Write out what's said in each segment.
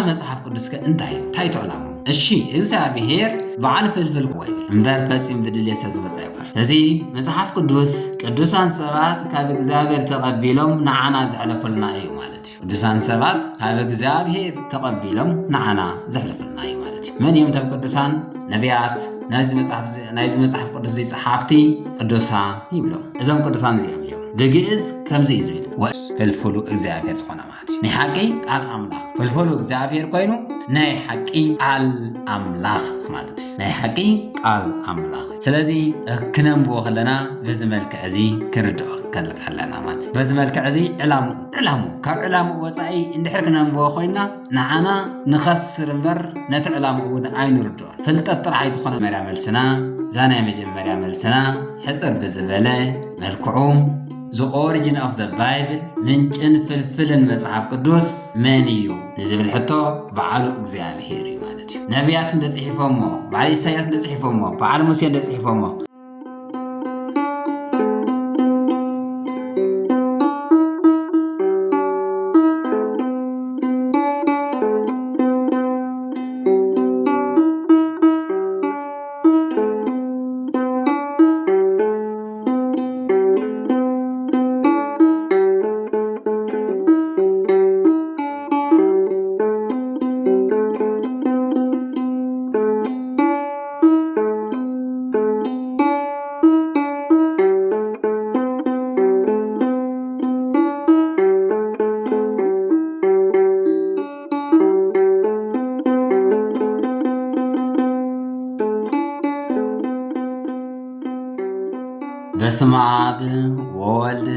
መጽሓፍ ቅዱስከ እንታይ እዩ? እንታይ እዩ ዕላምኡ? እሺ፣ እግዚኣብሔር በዓል ፍልፍል ክዎ ይብል እምበር ፈጺሙ ብድሌት ሰብ ዝመጽእ ኣይኮነን። ስለዚ መጽሓፍ ቅዱስ ቅዱሳን ሰባት ካብ እግዚኣብሔር ተቐቢሎም ንዓና ዘሕለፉልና እዩ ማለት እዩ። ቅዱሳን ሰባት ካብ እግዚኣብሔር ተቐቢሎም ንዓና ዘሕለፉልና እዩ ማለት እዩ። መን እዮም እቶም ቅዱሳን? ነቢያት፣ ናይዚ መጽሓፍ እዚ፣ ናይዚ መጽሓፍ ቅዱስ እዚ ጸሓፍቲ ቅዱሳን ይብሎም። እዞም ቅዱሳን እዚኦም እዮም። ብግእዝ ከምዚ እዩ ዝብል፣ ወስ ፍልፍሉ እግዚኣብሔር ዝኾነ ማለት እዩ። ናይ ሓቂ ቃል ኣምላኽ ፍልፍሉ እግዚኣብሔር ኮይኑ ናይ ሓቂ ቃል ኣምላኽ ማለት እዩ። ናይ ሓቂ ቃል ኣምላኽ። ስለዚ ክነንብቦ ከለና በዚ መልክዕ እዚ ክንርድኦ ክንከል ከለና ማለት እዩ። በዚ መልክዕ እዚ ዕላምኡ፣ ዕላምኡ፣ ካብ ዕላምኡ ወጻኢ እንድሕር ክነንብቦ ኮይና ንዓና ንኸስር እምበር ነቲ ዕላምኡ እውን ኣይንርድኦን። ፍልጠት ጥራሕ እዩ ዝኾነ መጀመርያ መልስና። እዛ ናይ መጀመርያ መልስና ሕጽር ብዝበለ መልክዑ፣ The origin of the Bible፣ ምንጭን ፍልፍልን መጽሓፍ ቅዱስ መን እዩ ንዝብል ሕቶ በዓሉ እግዚኣብሔር እዩ ማለት እዩ። ነቢያት እንደ ጽሒፎሞ፣ በዓል ኢሳያስ እንደ ጽሒፎሞ፣ በዓል ሙሴ እንደ ጽሒፎሞ፣ በስመ አብ ወወልድ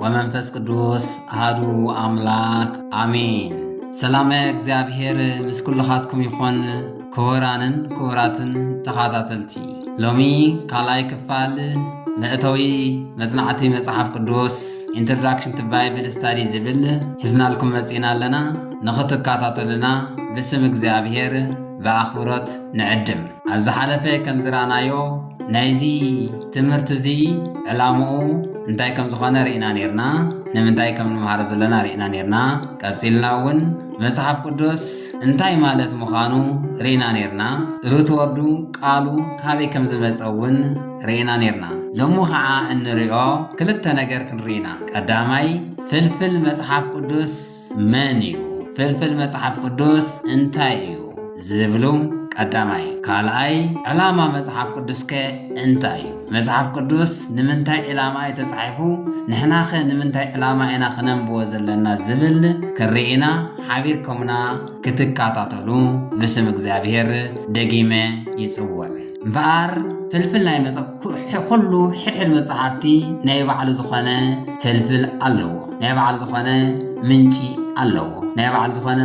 ወመንፈስ ቅዱስ አሐዱ አምላክ አሜን። ሰላመ እግዚኣብሔር ምስ ኩልኻትኩም ይኾን። ክቡራንን ክቡራትን ተኻታተልቲ፣ ሎሚ ካልኣይ ክፋል መእተዊ መጽናዕቲ መጽሓፍ ቅዱስ፣ Introduction to Bible Study ዝብል ሒዝናልኩም መጺእና ኣለና። ንኽትከታተሉና ብስም እግዚኣብሔር ብኣኽብሮት ንዕድም። ኣብ ዝሓለፈ ከም ዝረኣናዮ፣ ናይዚ ትምህርቲ እዚ ዕላምኡ እንታይ ከም ዝኾነ ርኢና ኔርና፣ ንምንታይ ከም ንመሃሮ ዘለና ርኢና ኔርና። ቀጺልና እውን መጽሓፍ ቅዱስ እንታይ ማለት ምዃኑ ርኢና ኔርና። ሩት ወርዱ ቃሉ ካበይ ከም ዝመጸ እውን ርኢና ኔርና። ሎሚ ኸዓ እንሪኦ ክልተ ነገር ክንርኢ ኢና። ቀዳማይ፣ ፍልፍል መጽሓፍ ቅዱስ መን እዩ? ፍልፍል መጽሓፍ ቅዱስ እንታይ እዩ? ዝብሉ ቀዳማይ። ካልኣይ፣ ዕላማ መጽሓፍ ቅዱስከ እንታይ እዩ? መጽሓፍ ቅዱስ ንምንታይ ዕላማ እዩ ተጻሒፉ? ንሕናኸ ንምንታይ ዕላማ ኢና ክነንብቦ ዘለና? ዝብል ክንርኢ ኢና። ሓቢርኩምና ክትከታተሉ ብስም እግዚኣብሔር ደጊመ ይጽውዕ። እምበኣር ፍልፍል ናይ መጽ-፣ ኩ-፣ ኩሉ ሕድሕድ መጽሓፍቲ ናይ ባዕሉ ዝኾነ ፍልፍል ኣለዎ። ናይ ባዕሉ ዝኾነ ምንጪ ኣለዎ። ናይ ባዕሉ ዝኾነ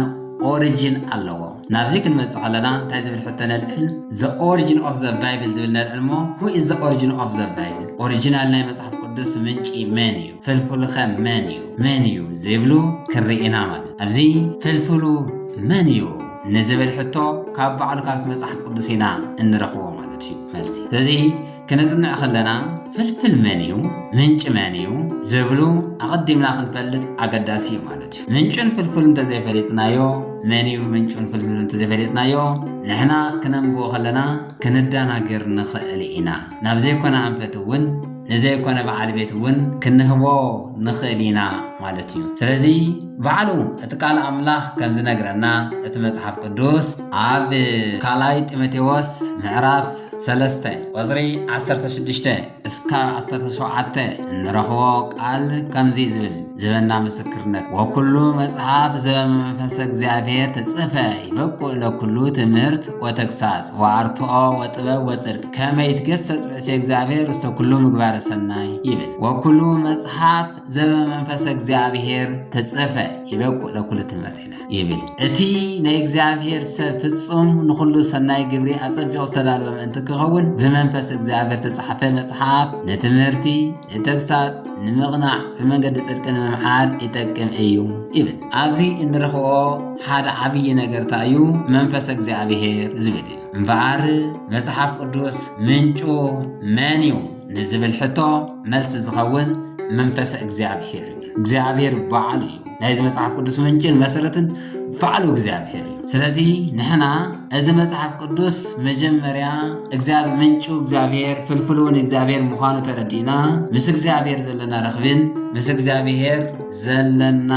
ኦሪጂን ኣለዎ። ናብዚ ክንመጽእ ከለና እንታይ ዝብል ሕቶ ነልዕል? The origin of the Bible ዝብል ነልዕል እሞ፣ who is the origin of the Bible? ኦሪጂናል ናይ መጽሓፍ ቅዱስ ምንጪ መን እዩ? ፍልፍሉኸ መን እዩ? መን እዩ ዝብሉ ክንርኢ ኢና ማለት። ኣብዚ ፍልፍሉ መን እዩ ንዝብል ሕቶ ካብ ባዕሉ ካብቲ መጽሓፍ ቅዱስ ኢና እንረኽቦ ማለት እዩ መልሲ። ስለዚ ክነጽንዕ ከለና ፍልፍል መን እዩ? ምንጪ መን እዩ? ዝብሉ ኣቐዲምና ክንፈልጥ ኣገዳሲ እዩ ማለት እዩ። ምንጩን ፍልፍሉ እንተዘይፈሊጥናዮ፣ መን እዩ ምንጩን ፍልፍሉ እንተዘይፈሊጥናዮ፣ ንሕና ክነንብቦ ከለና ክንደናገር ንኽእል ኢና። ናብ ዘይኮነ ኣንፈት እውን ንዘይኮነ በዓል ቤት እውን ክንህቦ ንኽእል ኢና ማለት እዩ። ስለዚ ባዕሉ እቲ ቃል ኣምላኽ ከም ዝነግረና፣ እቲ መጽሓፍ ቅዱስ ኣብ ካልኣይ ጢሞቴዎስ ምዕራፍ ሰለስተ ቁጽሪ ዓሰርተ ሽዱሽተ እስካብ ዓሰርተ ሸውዓተ እንረኽቦ ቃል ከምዚ ዝብል ዝበና ምስክርነት፣ "ወኩሉ መጽሓፍ ዘበመንፈሰ እግዚኣብሔር ተጽፈ ይበቁ ለኩሉ ትምህርት ወተግሳጽ ወአርትኦ ወጥበብ ወጽድቅ ከመ ይትገሰጽ ብእሴ እግዚኣብሔር ውስተ ኩሉ ምግባረ ሰናይ" ይብል። "ወኩሉ መጽሓፍ ዘበመንፈሰ እግዚኣብሔር ተጽፈ ይበቁ ለኩሉ ትምህርት" ይላል። ይብል። እቲ ናይ እግዚኣብሔር ሰብ ፍጹም ንኹሉ ሰናይ ግብሪ ኣጸቢቑ ዝተዳለወ ምእንቲ ክኸውን ብመንፈስ እግዚኣብሔር ተጻሕፈ መጽሓፍ ንትምህርቲ፣ ንተግሳጽ፣ ንምቕናዕ፣ ብመንገዲ ጽድቂ ንምምዓድ ይጠቅም እዩ ይብል። ኣብዚ እንረኽቦ ሓደ ዓብዪ ነገር እንታይ እዩ? መንፈስ እግዚኣብሔር ዝብል እዩ። እምበኣር መጽሓፍ ቅዱስ ምንጩ መን እዩ ንዝብል ሕቶ መልሲ ዝኸውን መንፈስ እግዚኣብሔር እዩ። እግዚኣብሔር ባዕሉ እዩ። ናይዚ መጽሓፍ ቅዱስ ምንጭን መሰረትን ባዕሉ እግዚኣብሔር እዩ። ስለዚ ንሕና እዚ መጽሓፍ ቅዱስ መጀመርያ እግዚኣብ-፣ ምንጩ እግዚኣብሔር፣ ፍልፍሉ እውን እግዚኣብሔር ምዃኑ ተረዲእና፣ ምስ እግዚኣብሔር ዘለና ረኽብን ምስ እግዚኣብሔር ዘለና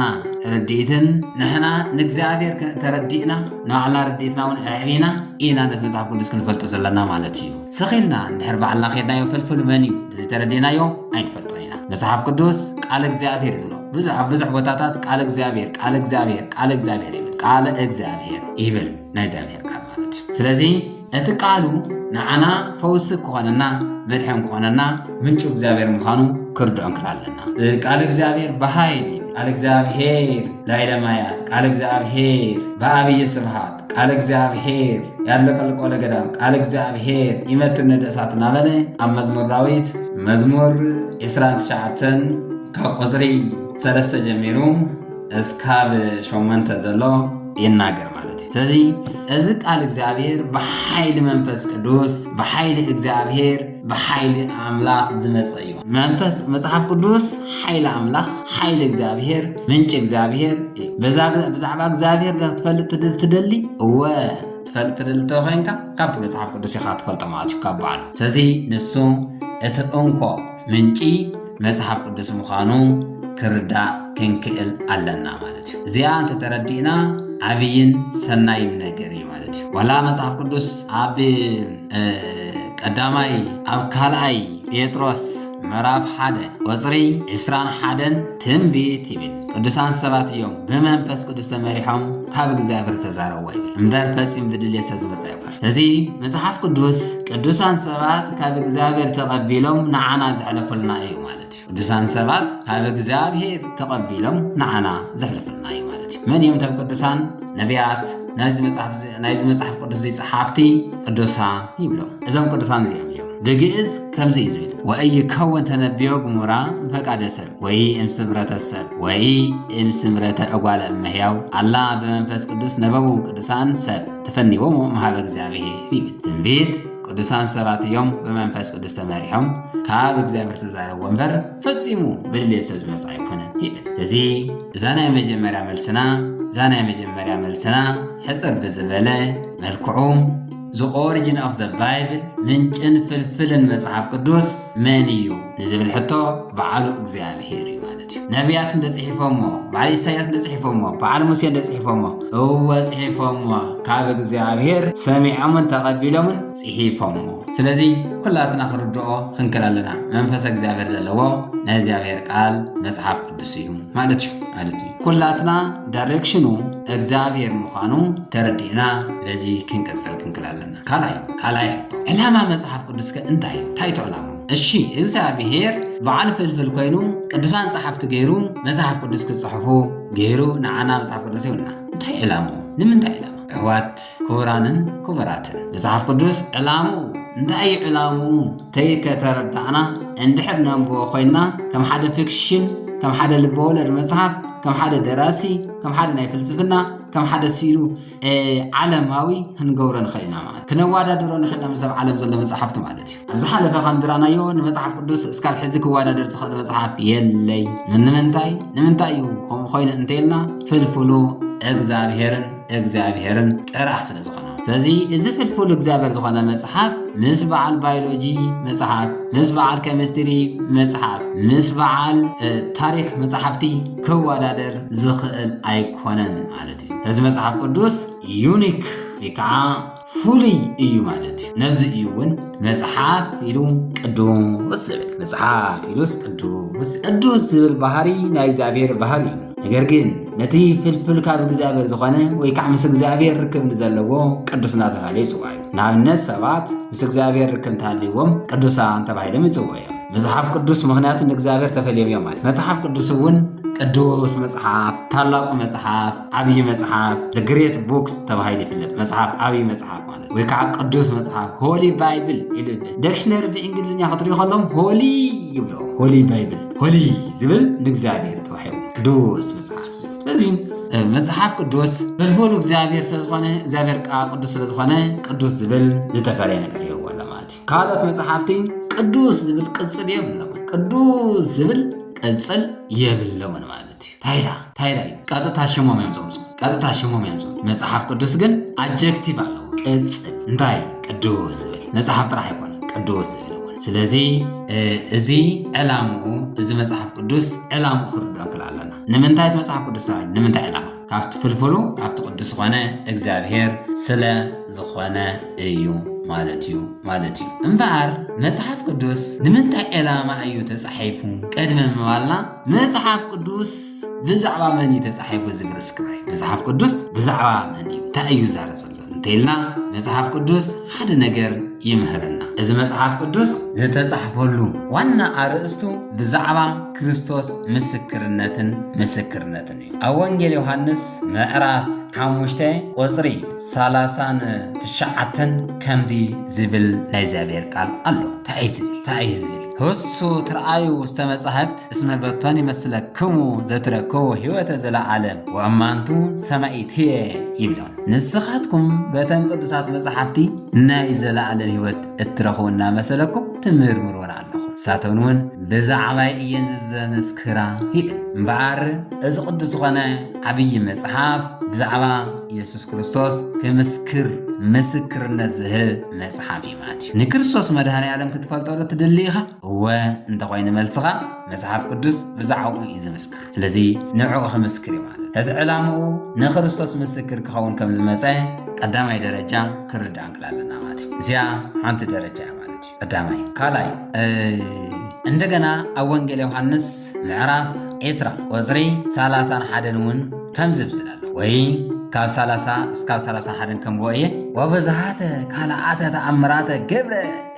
ርድኢትን፣ ንሕና ንእግዚኣብሔር ከ-፣ ተረዲእና፣ ንባዕልና ርድኢትና እውን ኣዕቢና ኢና ነቲ መጽሓፍ ቅዱስ ክንፈልጦ ዘለና ማለት እዩ። ስቕ ኢልና እንድሕር ባዕልና ኸድናዮ፣ ፍልፍሉ መን እዩ? እዚ ተረዲእናዮ ኣይንፈልጦን ኢና። መጽሓፍ ቅዱስ ቃል እግዚኣብሔር እዩ ዝብሎ። ብዙሕ፣ ኣብ ብዙሕ ቦታታት ቃል እግዚኣብሔር፣ ቃል እግዚኣብሔር፣ ቃል እግዚኣብሔር ይብል። ቃል እግዚኣብሔር ይብል ናይ እግዚኣብሔር ቃል ማለት እዩ። ስለዚ እቲ ቃሉ ንዓና ፈውሲ ክኾነና፣ መድሕን ክኾነና፣ ምንጩ እግዚኣብሔር ምዃኑ ክርድኦ እንክእል ኣለና። እ፣ ቃል እግዚኣብሔር ብሃይሊ፣ ቃል እግዚኣብሔር ላይለ ማያት፣ ቃል እግዚኣብሔር ብኣብይ ስብሃት፣ ቃል እግዚኣብሔር ያድለቀልቆ ለገዳም፣ ቃል እግዚኣብሔር ይመትር ነደ እሳት እናበለ ኣብ መዝሙር ዳዊት መዝሙር ዕስራን ትሽዓተን ካብ ቁጽሪ ሰለስተ ጀሚሩ እስካብ ሸሞንተ ዘሎ ይናገር ማለት እዩ። ስለዚ እዚ ቃል እግዚኣብሔር ብሓይሊ መንፈስ ቅዱስ፣ ብሓይሊ እግዚኣብሔር፣ ብሓይሊ ኣምላኽ ዝመጸ እዩ። መንፈስ፣ መጽሓፍ ቅዱስ ሓይሊ ኣምላኽ፣ ሓይሊ እግዚኣብሔር፣ ምንጪ እግዚኣብሔር እዩ። በዛ፣ ብዛዕባ እግዚኣብሔር ዶ ክትፈልጥ ትደ-፣ ትደሊ? እወ፣ ትፈልጥ ትደሊ እንተኾይንካ ካብቲ መጽሓፍ ቅዱስ ኢኻ ትፈልጦ ማለት እዩ፣ ካብ ባዕሉ። ስለዚ ንሱ እቲ እንኮ ምንጪ መጽሓፍ ቅዱስ ምዃኑ ክርዳእ ክንክእል ኣለና ማለት እዩ። እዚኣ እንተተረዲእና ዓብይን ሰናይን ነገር እዩ ማለት እዩ። ዋላ መጽሓፍ ቅዱስ ኣብ፣ እ፣ ቀዳማይ፣ ኣብ ካልኣይ ጴጥሮስ ምዕራፍ ሓደ ቁጽሪ ዕስራን ሓደን ትንቢት ይብል። ቅዱሳን ሰባት እዮም ብመንፈስ ቅዱስ ተመሪሖም ካብ እግዚኣብሔር ዝተዛረብዎ ይብል። እምበር ፈጺሙ ብድሌት ሰብ ዝመጽእ ኣይኮነን። እዚ መጽሓፍ ቅዱስ ቅዱሳን ሰባት ካብ እግዚኣብሔር ተቐቢሎም ንዓና ዘሕለፉልና እዩ ማለት እዩ። ቅዱሳን ሰባት ካብ እግዚኣብሔር ተቐቢሎም ንዓና ዘሕለፉልና እዩ ማለት እዩ። መን እዮም እቶም ቅዱሳን? ነቢያት፣ ናይዚ መጽሓፍ እዚ፣ ናይዚ መጽሓፍ ቅዱስ እዚ ጸሓፍቲ ቅዱሳን ይብሎም። እዞም ቅዱሳን እዚኦም እዮም። ብግእዝ ከምዚ እዩ ዝብል፣ "ወኢይከውን ተነብዮ ግሙራ እምፈቃደ ሰብ፣ ወይ እምስምረተ ሰብ፣ ወይ እምስምረተ እጓለ እመሕያው፣ ኣላ ብመንፈስ ቅዱስ ነበቡ ቅዱሳን ሰብ፣ ተፈኒዎሙ እምሃበ እግዚኣብሔር" ይብል። ትንቢት ቅዱሳን ሰባት እዮም ብመንፈስ ቅዱስ ተመሪሖም ካብ እግዚኣብሔር ተዛረብዎ እምበር ፈጺሙ ብድሌት ሰብ ዝመጽእ ኣይኮነን ይብል። እዚ፣ እዛ ናይ መጀመርያ መልስና፣ እዛ ናይ መጀመርያ መልስና ሕጽር ብዝበለ መልክዑ፣ the origin of the Bible፣ ምንጭን ፍልፍልን መጽሓፍ ቅዱስ መን እዩ ንዝብል ሕቶ በዓሉ እግዚኣብሔር እዩ ማለት እዩ። ነቢያት እንደ ጽሒፎሞ፣ በዓል ኢሳያስ እንደ ጽሒፎሞ፣ በዓል ሙሴ እንደ ጽሒፎሞ፣ እወ ጽሒፎሞ፣ ካብ እግዚኣብሔር ሰሚዖምን ተቐቢሎምን ጽሒፎሞ። ስለዚ ኩላትና ክንርድኦ ክንክእል ኣለና። መንፈስ እግዚኣብሔር ዘለዎ ናይ እግዚኣብሔር ቃል መጽሓፍ ቅዱስ እዩ ማለት እዩ፣ ማለት እዩ። ኩላትና ዳይሬክሽኑ እግዚኣብሔር ምዃኑ ተረዲእና በዚ ክንቀጽል ክንክእል ኣለና። ካልኣይ፣ ካልኣይ ሕቶ፣ ዕላማ መጽሓፍ ቅዱስከ እንታይ እዩ? እንታይ እዩ ዕላማ? እሺ፣ እግዚኣብሔር በዓል ፍልፍል ኮይኑ ቅዱሳን ጸሓፍቲ ገይሩ መጽሓፍ ቅዱስ ክጽሕፉ ገይሩ ንዓና መጽሓፍ ቅዱስ ይውንና። እንታይ ዕላምኡ? ንምንታይ ዕላማ? ኣሕዋት ክቡራንን ክቡራትን፣ መጽሓፍ ቅዱስ ዕላምኡ እንታይ እዩ? ዕላምኡ ተይከተረዳእና እንድሕር ነንብቦ ኮይንና ከም ሓደ ፊክሽን፣ ከም ሓደ ልበወለድ መጽሓፍ፣ ከም ሓደ ደራሲ፣ ከም ሓደ ናይ ፍልስፍና፣ ከም ሓደ ስኢሉ እ፣ ዓለማዊ ክንገብሮ ንኽእል ኢና ማለት። ክነወዳድሮ ንኽእል ኢና ምስ ኣብ ዓለም ዘሎ መጽሓፍቲ ማለት እዩ። ኣብ ዝሓለፈ ከም ዝረኣናዮ ንመጽሓፍ ቅዱስ እስካብ ሕዚ ክወዳደር ዝኽእል መጽሓፍ የለይ። ንምንታይ? ንምንታይ እዩ ከምኡ ኮይኑ እንተኢልና ፍልፍሉ እግዚኣብሔርን እግዚኣብሔርን ጥራሕ ስለ ዝኾነ። ስለዚ እዚ ፍልፍሉ እግዚኣብሔር ዝኾነ መጽሓፍ ምስ በዓል ባዮሎጂ መጽሓፍ፣ ምስ በዓል ኬሚስትሪ መጽሓፍ፣ ምስ በዓል፣ እ፣ ታሪኽ መጽሓፍቲ ክወዳደር ዝኽእል ኣይኮነን ማለት እዩ። እዚ መጽሓፍ ቅዱስ ዩኒክ ወይ ከዓ ፍሉይ እዩ ማለት እዩ። ነዚ እዩ እውን መጽሓፍ ኢሉ ቅዱስ ዝብል። መጽሓፍ ኢሉስ ቅዱስ። ቅዱስ ዝብል ባህሪ ናይ እግዚኣብሔር ባህሪ እዩ። ነገር ግን ነቲ ፍልፍል ካብ እግዚኣብሔር ዝኾነ ወይ ከዓ ምስ እግዚኣብሔር ርክብ ንዘለዎ ቅዱስ እናተባህለ ይጽዋዕ እዩ። ንኣብነት ሰባት ምስ እግዚኣብሔር ርክብ እንተሃልይዎም ቅዱሳን ተባሂሎም ይጽውዑ እዮም። መጽሓፍ ቅዱስ ምኽንያቱ ንእግዚኣብሔር ተፈልዮም እዮም ማለት። መጽሓፍ ቅዱስ እውን ቅዱስ መጽሓፍ፣ ታላቁ መጽሓፍ፣ ዓብዪ መጽሓፍ፣ the great books ተባሂሉ ይፍለጥ። መጽሓፍ፣ ዓብዪ መጽሓፍ ማለት ወይ ከዓ ቅዱስ መጽሓፍ፣ ሆሊ ባይብል ኢሉ ይፍለጥ። ዲክሽነሪ ብእንግሊዝኛ ክትሪኡ ከለዎም ሆሊ ይብሎ። ሆሊ ባይብል፣ ሆሊ ዝብል ንእግዚኣብሔር ተባሂሉ ቅዱስ መጽሓፍ ዝብል። ስለዚ፣ እ፣ መጽሓፍ ቅዱስ ፍልፍሉ እግዚኣብሔር ስለ ዝኾነ፣ እግዚኣብሔር ከዓ ቅዱስ ስለ ዝኾነ፣ ቅዱስ ዝብል ዝተፈለየ ነገር ይህብዎ ኣሎ ማለት እዩ። ካልኦት መጽሓፍቲ ቅዱስ ዝብል ቅጽል የብሎም። ቅዱስ ዝብል ቅጽል የብሎምን ማለት እዩ። ታይዳ ታይዳ እዩ። ቀጥታ ሽሞም እዮም ዘምፁ፣ ቀጥታ ሽሞም እዮም ዘምፁ። መጽሓፍ ቅዱስ ግን ኣጀክቲቭ ኣለዎ። ቅጽል እንታይ? ቅዱስ ዝብል መጽሓፍ ጥራሕ ኣይኮነ፣ ቅዱስ ዝብል እውን። ስለዚ እዚ ዕላምኡ፣ እዚ መጽሓፍ ቅዱስ ዕላምኡ ክርድኦ እንክል ኣለና። ንምንታይ መጽሓፍ ቅዱስ ተባሂሉ? ንምንታይ ዕላማ? ካብቲ ፍልፍሉ ካብቲ ቅዱስ ዝኾነ እግዚኣብሔር ስለ ዝኾነ እዩ ማለት እዩ ማለት እዩ። እምበኣር መጽሓፍ ቅዱስ ንምንታይ ዕላማ እዩ ተጻሒፉ ቅድሚ ምባልና፣ መጽሓፍ ቅዱስ ብዛዕባ መን እዩ ተጻሒፉ ዝብል እስክራይ። መጽሓፍ ቅዱስ ብዛዕባ መን እዩ፣ እንታይ እዩ ዛረብ ዘሎ እንተኢልና፣ መጽሓፍ ቅዱስ ሓደ ነገር ይምህረና። እዚ መጽሓፍ ቅዱስ ዝተጻሕፈሉ ዋና ኣርእስቱ ብዛዕባ ክርስቶስ ምስክርነትን ምስክርነትን እዩ። ኣብ ወንጌል ዮሃንስ ምዕራፍ ሓሙሽተ ቁጽሪ ሰላሳን ትሽዓተን ከምዚ ዝብል ናይ እግዚኣብሔር ቃል ኣሎ። እንታይ እዩ ዝብል? እንታይ እዩ ዝብል? ህሱ ትርኣዩ ውስተ መጻሕፍት እስመ በቶን ይመስለክሙ ዘትረክቡ ህይወተ ዘለዓለም ወእማንቱ ሰማይትየ ይብሎም። ንስኻትኩም በተን ቅዱሳት መጻሕፍቲ ናይ ዘለዓለም ህይወት እትረኽቡ እናመሰለኩም ትምርምሩን ኣለኹም። ንሳተን እውን ብዛዕባይ እየን ዝዘመስክራ ይብል። እምበኣር እዚ ቅዱስ ዝኾነ ዓብዪ መጽሓፍ ብዛዕባ ኢየሱስ ክርስቶስ ክምስክር ምስክርነት ዝህብ መጽሓፍ እዩ ማለት እዩ። ንክርስቶስ መድኃኔ ዓለም ክትፈልጦ ዶ ትደሊ ኢኻ? እወ እንተኾይኑ መልስኻ መጽሓፍ ቅዱስ ብዛዕባኡ እዩ ዝምስክር። ስለዚ ንዕኡ ክምስክር እዩ ማለት። እዚ ዕላምኡ ንክርስቶስ ምስክር ክኸውን ከም ዝመጸ ቀዳማይ ደረጃ ክርዳእ እንክል ኣለና ማለት እዩ። እዚኣ ሓንቲ ደረጃ እያ ማለት እዩ። ቀዳማይ። ካልኣይ፣ እ፣ እንደገና ኣብ ወንጌል ዮሃንስ ምዕራፍ ዒስራ ቁጽሪ ሰላሳን ሓደን እውን ከምዚ ዝብል ኣሎ። ወይ ካብ ሰላሳ እስካብ ሰላሳን ሓደን ከንብቦ እየ። ወብዙሃተ ካልኣተ ተኣምራተ ገብረ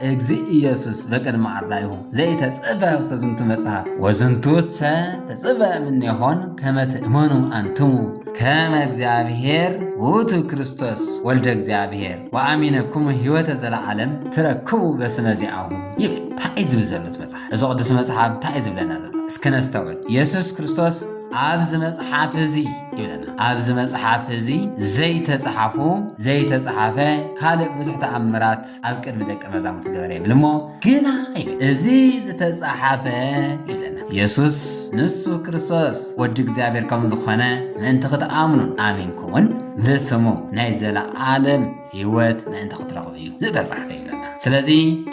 እግዚእ ኢየሱስ በቅድመ ኣርዳኢሁ ዘይተጽሕፈ ውስተ ዝንቱ መጽሐፍ ወዝንቱሰ ተጽሕፈ እምኔሆን ከመ ትእመኑ ኣንትሙ ከመ እግዚኣብሔር ውእቱ ክርስቶስ ወልደ እግዚኣብሔር ወአሚነክሙ ሕይወተ ዘለዓለም ትረክቡ በስመ ዚአሁ ይብል። እንታይ እዩ ዝብል ዘሎ እቲ መጽሓፍ? እዚ ቅዱስ መጽሓፍ እንታይ እዩ ዝብለና ዘሎ? እስኪ ነስተውዕል። ኢየሱስ ክርስቶስ ኣብዚ መጽሓፍ እዚ ይብለና። ኣብዚ መጽሓፍ እዚ ዘይተጽሓፉ፣ ዘይተጽሓፈ ካልእ ብዙሕ ተኣምራት ኣብ ቅድሚ ደቀ መዛሙርቱ ገበረ ይብል እሞ፣ ግና ይብል፣ እዚ ዝተጻሓፈ ይብለና። ኢየሱስ ንሱ ክርስቶስ ወዲ እግዚኣብሔር ከም ዝኾነ ምእንቲ ክትኣምኑን ኣሚንኩምን ብስሙ ናይ ዘለዓለም ህይወት ምእንቲ ክትረኽቡ እዩ ዝተጻሕፈ ይብለና። ስለዚ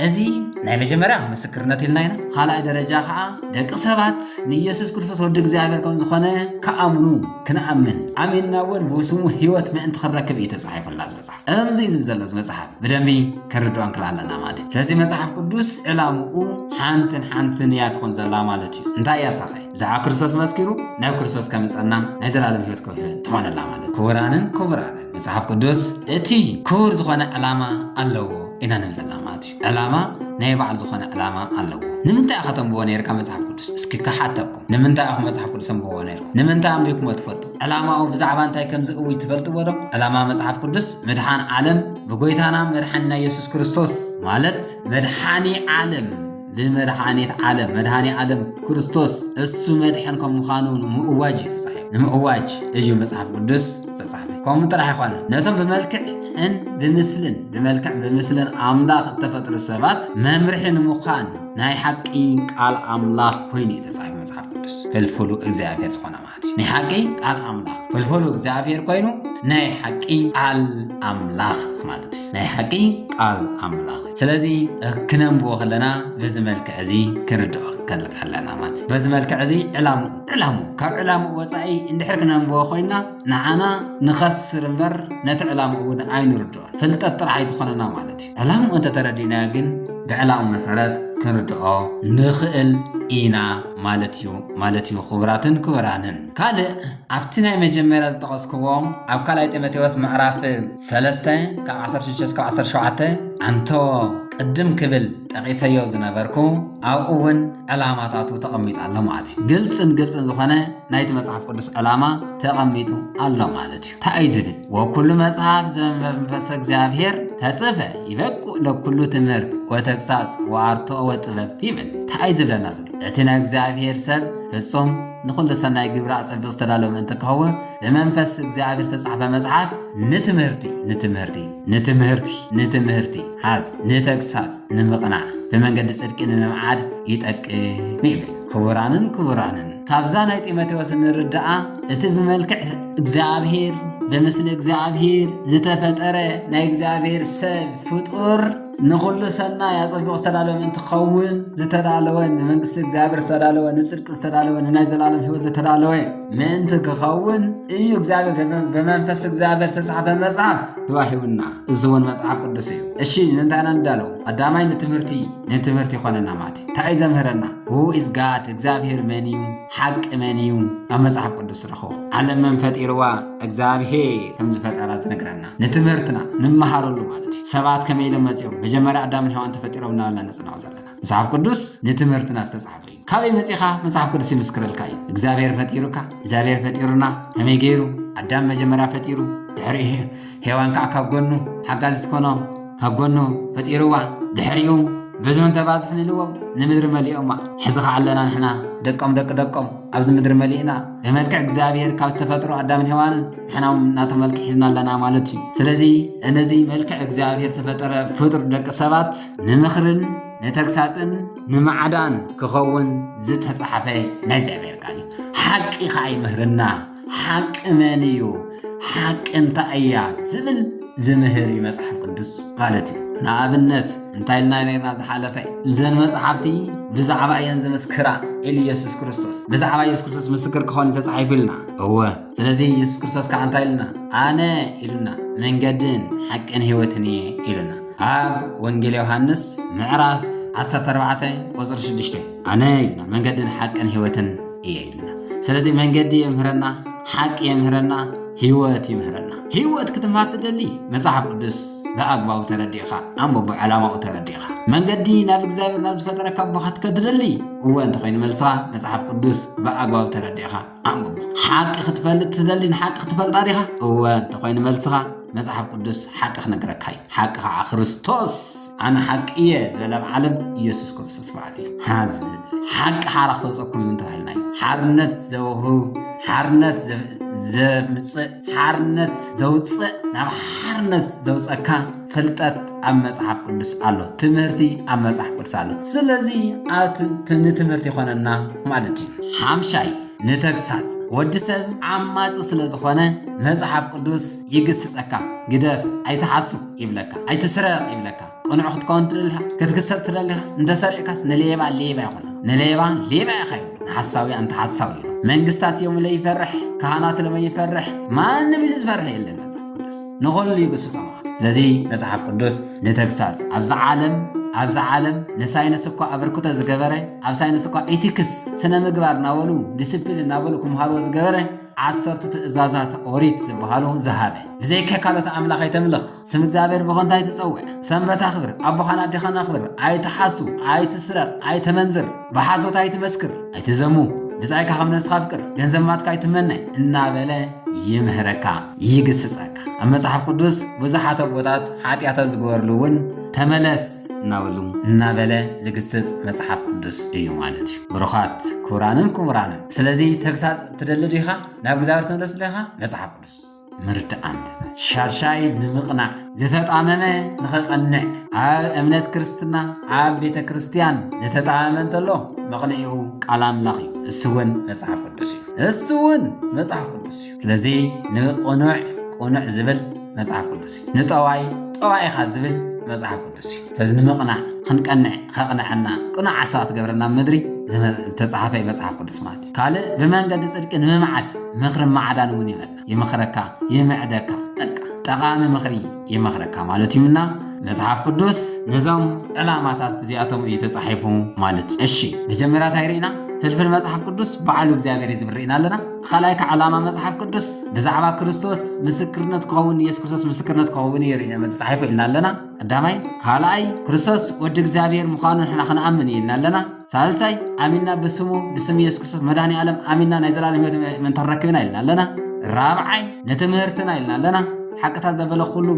እዚ ናይ መጀመርያ ምስክርነት ኢልና ኢና። ካልኣይ ደረጃ ከዓ ደቂ ሰባት ንኢየሱስ ክርስቶስ ወዲ እግዚኣብሔር ከም ዝኾነ ክኣምኑ ክንኣምን፣ ኣሚንና እውን ብስሙ ህይወት ምእንቲ ክንረክብ እዩ ተጻሒፉልና እዚ መጽሓፍ። እምዚ እዩ ዝብል ዘሎ እዚ መጽሓፍ። ብደንቢ ክንርድኦ እንክል ኣለና ማለት እዩ። ስለዚ መጽሓፍ ቅዱስ ዕላምኡ ሓንትን ሓንትን እያ ትኾን ዘላ ማለት እዩ። እንታይ እያ ሳኸ? ብዛዕባ ክርስቶስ መስኪሩ ናብ ክርስቶስ ከምጸና ናይ ዘላለም ህይወት ከውህበን ትኾነላ ማለት እዩ። ክቡራንን ክቡራንን፣ መጽሓፍ ቅዱስ እቲ ክቡር ዝኾነ ዕላማ ኣለዎ ኢና ንብል ዘለና ማለት እዩ። ዕላማ ናይ ባዕሉ ዝኾነ ዕላማ ኣለዎ። ንምንታይ ኢኻ ተንብቦ ነይርካ መጽሓፍ ቅዱስ? እስኪ ክሓተኩም። ንምንታይ ኢኹም መጽሓፍ ቅዱስ ተንብቦ ነይርኩም? ንምንታይ ኣንቢብኩሞ ትፈልጡ? ዕላማኡ ብዛዕባ እንታይ ከም ዝእውጅ ትፈልጥዎ ዶ? ዕላማ መጽሓፍ ቅዱስ ምድሓን ዓለም ብጎይታና መድሓኒና ኢየሱስ ክርስቶስ፣ ማለት መድሓኒ ዓለም፣ ብመድሓኒት ዓለም፣ መድሓኒ ዓለም ክርስቶስ እሱ መድሕን ከም ምዃኑ ንምእዋጅ እዩ ተጻሒፉ። ንምእዋጅ እዩ መጽሓፍ ቅዱስ ዝተጻሕፈ። ከምኡ ጥራሕ ኣይኮነን። ነቶም ብመልክዕን ብምስልን፣ ብመልክዕ ብምስልን ኣምላኽ እተፈጥሩ ሰባት መምርሒ ንምዃን ናይ ሓቂ ቃል ኣምላኽ ኮይኑ እዩ ተጻሒፉ መጽሓፍ ቅዱስ። ፍልፍሉ እግዚኣብሔር ዝኾነ ማለት እዩ። ናይ ሓቂ ቃል ኣምላኽ ፍልፍሉ እግዚኣብሔር ኮይኑ ናይ ሓቂ ቃል ኣምላኽ ማለት እዩ። ናይ ሓቂ ቃል ኣምላኽ። ስለዚ ክነንብቦ ከለና በዚ መልክዕ እዚ ክንርድኦ ክንከልክ ኣለና ማለት እዩ። በዚ መልክዕ እዚ ዕላምኡ፣ ዕላምኡ፣ ካብ ዕላምኡ ወጻኢ እንድሕር ክነንብቦ ኮይንና ንዓና ንኸስር እምበር ነቲ ዕላምኡ እውን ኣይንርድኦን። ፍልጠት ጥራሕ እዩ ዝኾነና ማለት እዩ። ዕላምኡ እንተተረዲእናዮ ግን ብዕላምኡ መሰረት ክንርድኦ ንኽእል ኢና ማለት እዩ፣ ማለት እዩ። ክቡራትን ክቡራንን፣ ካልእ ኣብቲ ናይ መጀመርያ ዝጠቐስክዎ ኣብ ካልኣይ ጢሞቴዎስ ምዕራፍ ሰለስተ ካብ ዓሰርተ ሽዱሽተ እስካብ ዓሰርተ ሸውዓተ ኣንቶ ቅድም ክብል ጠቒሰዮ ዝነበርኩ ኣብኡ እውን ዕላማታቱ ተቐሚጡ ኣሎ ማለት እዩ። ግልጽን ግልጽን ዝኾነ ናይቲ መጽሓፍ ቅዱስ ዕላማ ተቐሚጡ ኣሎ ማለት እዩ። እንታይ እዩ ዝብል? ወኩሉ መጽሓፍ ዘመንፈሰ እግዚኣብሔር ተጽፈ ይበቁ ለኩሉ ትምህርት ወተግሳጽ ወኣርትኦ ወጥበብ ይብል። እንታይ እዩ ዝብለና ዘሎ? እቲ ናይ እግዚኣብሔር ሰብ ፍጹም ንኹሉ ሰናይ ግብሪ ኣጸቢቑ ዝተዳለወ ምእንቲ ክኸውን ብመንፈስ እግዚኣብሔር ዝተጻሕፈ መጽሓፍ ንትምህርቲ ንትምህርቲ ንትምህርቲ ንትምህርቲ ሓዝ ንተግሳጽ ንምቕናዕ ብመንገዲ ጽድቂ ንምምዓድ ይጠቅም ይብል። ክቡራንን ክቡራንን ካብዛ ናይ ጢሞቴዎስ እንርዳኣ እቲ ብመልክዕ እግዚኣብሔር ብምስሊ እግዚኣብሔር ዝተፈጠረ ናይ እግዚኣብሔር ሰብ ፍጡር ንኹሉ ሰናይ ኣጸቢቑ ዝተዳለወ ምእንቲ ክኸውን ዝተዳለወ ንመንግስቲ እግዚኣብሔር ዝተዳለወ ንጽድቂ ዝተዳለወ ንናይ ዘላለም ህይወት ዝተዳለወ ምእንቲ ክኸውን እዩ እግዚኣብሔር ብመንፈስ እግዚኣብሔር ዝተጻሕፈ መጽሓፍ ተዋሂቡና። እዚ እውን መጽሓፍ ቅዱስ እዩ። እሺ ንምንታይ ኢና ንዳለው? ቀዳማይ ንትምህርቲ ንትምህርቲ ይኾነና ማለት እዩ። እንታይ እዩ ዘምህረና? Who is God? እግዚኣብሔር መን እዩ? ሓቂ መን እዩ? ኣብ መጽሓፍ ቅዱስ ረኽቦ። ዓለም መን ፈጢርዋ? እግዚኣብሔር ከም ዝፈጠራ ዝነግረና ንትምህርትና ንመሃረሉ ማለት እዩ። ሰባት ከመይ ኢሎም መጺኦም መጀመርያ ኣዳምን ሔዋን ተፈጢሮም እናበልና ነጽንዖ ዘለና መጽሓፍ ቅዱስ ንትምህርትና ዝተጻሕፈ እዩ። ካበይ መጺኻ? መጽሓፍ ቅዱስ ይምስክረልካ እዩ። እግዚኣብሔር ፈጢሩካ፣ እግዚኣብሔር ፈጢሩና። ከመይ ገይሩ? ኣዳም መጀመርያ ፈጢሩ፣ ድሕሪ ሔዋን ከዓ ካብ ጎኑ ሓጋዚት ኮኖ ካብ ጎኑ ፈጢርዋ። ድሕሪኡ ብዙሕን ተባዝሑን ኢልዎም ንምድሪ መሊኦማ። ሕዚ ከዓ ኣለና ንሕና ደቆም ደቂ ደቆም ኣብዚ ምድሪ መሊእና ብመልክዕ እግዚኣብሔር ካብ ዝተፈጥሩ ኣዳምን ሔዋንን ንሕና እውን እናተመልክዕ ሒዝና ኣለና ማለት እዩ። ስለዚ እነዚ መልክዕ እግዚኣብሔር ተፈጠረ ፍጡር ደቂ ሰባት ንምኽርን ንተግሳጽን ንማዕዳን ክኸውን ዝተጻሕፈ ናይ እግዚኣብሔር ቃል እዩ። ሓቂ ከዓ ይምህርና። ሓቂ መን እዩ? ሓቂ እንታይ እያ ዝብል ዝምህር እዩ መጽሓፍ ቅዱስ ማለት እዩ። ንኣብነት እንታይ ኢልና ነርና ዝሓለፈ? እዘን መጽሓፍቲ ብዛዕባ እየን ዝምስክራ ኢሉ ኢየሱስ ክርስቶስ። ብዛዕባ ኢየሱስ ክርስቶስ ምስክር ክኾን ተጻሒፉ ኢልና። እወ። ስለዚ ኢየሱስ ክርስቶስ ከዓ እንታይ ኢልና? ኣነ ኢሉና መንገድን ሓቅን ህይወትን እየ ኢሉና። ኣብ ወንጌል ዮሃንስ ምዕራፍ ዓሰርተ ኣርባዕተ ቁጽሪ ሽዱሽተ ኣነ ኢልና መንገድን ሓቅን ህይወትን እየ ኢልና። ስለዚ መንገዲ የምህረና፣ ሓቂ የምህረና፣ ህይወት ይምህረና። ህይወት ክትምሃር ትደሊ መጽሓፍ ቅዱስ ብኣግባቡ ተረዲእኻ ኣንብቦ፣ ዕላማኡ ተረዲእኻ። መንገዲ ናብ እግዚኣብሔር ናብ ዝፈጠረካ ኣቦኻ ክትከድ ትደሊ? እወ እንተኾይኑ መልስኻ መጽሓፍ ቅዱስ ብኣግባቡ ተረዲእኻ ኣንብቦ። ሓቂ ክትፈልጥ ትደሊ ንሓቂ ክትፈልጣ ዲኻ? እወ እንተኾይኑ መልስኻ መጽሓፍ ቅዱስ ሓቂ ክነግረካ እዩ። ሓቂ ከዓ ክርስቶስ ኣነ ሓቂ እየ ዝበለ ኣብ ዓለም ኢየሱስ ክርስቶስ በዓል እዩ። ሓዚ ሓቂ ሓራ ክተውፀኩም እዩ እንተባሂልና እዩ። ሓርነት ዘውህብ ሓርነት ዘምፅእ ሓርነት ዘውፅእ ናብ ሓርነት ዘውፀካ ፍልጠት ኣብ መፅሓፍ ቅዱስ ኣሎ። ትምህርቲ ኣብ መፅሓፍ ቅዱስ ኣሎ። ስለዚ ንትምህርቲ ይኾነና ማለት እዩ። ሓምሻይ ንተግሳጽ ወዲ ሰብ ዓማጺ ስለ ዝኾነ መጽሓፍ ቅዱስ ይግስጸካ። ግደፍ፣ ኣይትሓሱ ይብለካ፣ ኣይትስረቕ ይብለካ። ቅኑዕ ክትከውን ትደሊኻ፣ ክትግሰጽ ትደሊኻ፣ እንተሰሪቕካስ ንሌባ ሌባ ይኾነ። ንሌባ ሌባ ኢኻ ይብሎ፣ ንሓሳዊ ኣንታ ሓሳዊ ይብሎ። መንግስታት እዮም ለይፈርሕ፣ ካህናት ለመይፈርሕ፣ ማንም ኢሉ ዝፈርሕ የለን መጽሓፍ ቅዱስ። ንኹሉ ይግስጾ ማለት እዩ። ስለዚ መጽሓፍ ቅዱስ ንተግሳጽ ኣብዛ ዓለም ኣብዛ ዓለም ንሳይንስ እኳ ኣበርክቶ ዝገበረ ኣብ ሳይንስ እኳ ኢቲክስ ስነ ምግባር እናበሉ ዲስፕሊን እናበሉ ክምሃርዎ ዝገበረ ዓሰርቱ ትእዛዛት ኦሪት ዝበሃሉ ዝሃበ ብዘይካ ካልኦት ኣምላኽ ኣይተምልኽ ስም እግዚኣብሔር ብኾንታ ኣይትጸውዕ ሰንበት ኣኽብር ኣቦኻን ኣዴኻን ኣኽብር ኣይትሓሱ ኣይትስረቕ ኣይተመንዝር ብሓሶት ኣይትመስክር ኣይትዘሙ ብጻይካ ከም ነብስኻ ኣፍቅር ገንዘብ ማትካ ኣይትመነ እናበለ ይምህረካ ይግስጸካ ኣብ መጽሓፍ ቅዱስ ብዙሓት ኣቦታት ሓጢኣት ኣብ ዝገበርሉ እውን ተመለስ እናበሉ እናበለ ዝግስጽ መጽሓፍ ቅዱስ እዩ ማለት እዩ። ብሩኻት ክቡራንን ክቡራንን ስለዚ ተግሳጽ ትደሊ ዲኻ? ናብ እግዚኣብሔር ትምለስ ዲኻ? መጽሓፍ ቅዱስ ምርዳእ ኣንብብ። ሻድሻይ ንምቕናዕ ዝተጣመመ ንኸቐንዕ ኣብ እምነት ክርስትና ኣብ ቤተ ክርስቲያን ዝተጣመመ እንተሎ መቕንዒኡ ቃል ኣምላኽ እዩ። እሱ እውን መጽሓፍ ቅዱስ እዩ። እሱ እውን መጽሓፍ ቅዱስ እዩ። ስለዚ ንቕኑዕ ቅኑዕ ዝብል መጽሓፍ ቅዱስ እዩ። ንጠዋይ ጠዋይ ኢኻ ዝብል መጽሓፍ ቅዱስ እዩ። ስለዚ ንምቕናዕ ክንቀንዕ ከቕንዐና ቅኑዓት ሰባት ክገብረና ኣብ ምድሪ ዝተጻሓፈ እዩ መጽሓፍ ቅዱስ ማለት እዩ። ካልእ ብመንገዲ ጽድቂ ንምምዓድ ምኽሪ ማዕዳን እውን ይበልና ይምኽረካ ይምዕደካ በቃ ጠቓሚ ምኽሪ ይመኽረካ ማለት እዩና መጽሓፍ ቅዱስ ነዞም ዕላማታት እዚኣቶም እዩ ተጻሒፉ ማለት እዩ። እሺ መጀመርያ እንታይ ርኢና? ፍልፍል መጽሓፍ ቅዱስ ባዕሉ እግዚኣብሔር እዩ ዝብል ርኢና ኣለና። ካልኣይ ከዓ ዕላማ መጽሓፍ ቅዱስ ብዛዕባ ክርስቶስ ምስክርነት ክኸውን ኢየሱስ ክርስቶስ ምስክርነት ክኸውን እዩ ርኢና ተጻሒፉ ኢልና ኣለና። ቀዳማይ ካልኣይ ክርስቶስ ወዲ እግዚኣብሔር ምዃኑ ንሕና ክንኣምን እዩ ኢልና ኣለና። ሳልሳይ ኣሚንና ብስሙ ብስም ኢየሱስ ክርስቶስ መድኃኔ ዓለም ኣሚንና ናይ ዘላለም ህይወት ምእንቲ ክንረክብ ኢና ኢልና ኣለና። ራብዓይ ንትምህርትና ኢልና ኣለና። ሓቅታት ዘበለ ኩሉ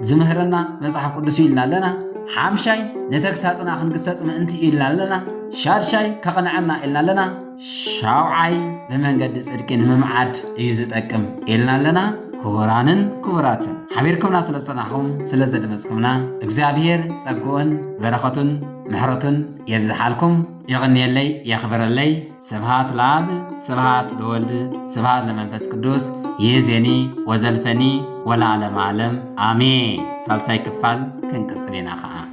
ዝምህረና መጽሓፍ ቅዱስ እዩ ኢልና ኣለና። ሓምሻይ ንተግሳጽና ክንግሰጽ ምእንቲ እዩ ኢልና ኣለና። ሻድሻይ ከቕንዐና ኢልና ኣለና። ሻውዓይ ብመንገዲ ጽድቂ ንምምዓድ እዩ ዝጠቅም ኢልና ኣለና። ክቡራንን ክቡራትን፣ ሓቢርኩምና ስለ ዝጸናሕኩም፣ ስለ ዘድመጽኩምና እግዚኣብሔር ጸግኡን በረኸቱን ምሕረቱን የብዝሓልኩም። የቕንየለይ፣ የኽብረለይ። ስብሃት ለኣብ፣ ስብሃት ለወልድ፣ ስብሃት ለመንፈስ ቅዱስ። ይእዜኒ ወዘልፈኒ ወለዓለመ ዓለም ኣሜን። ሳልሳይ ክፋል ክንቅጽል ኢና ኸዓ።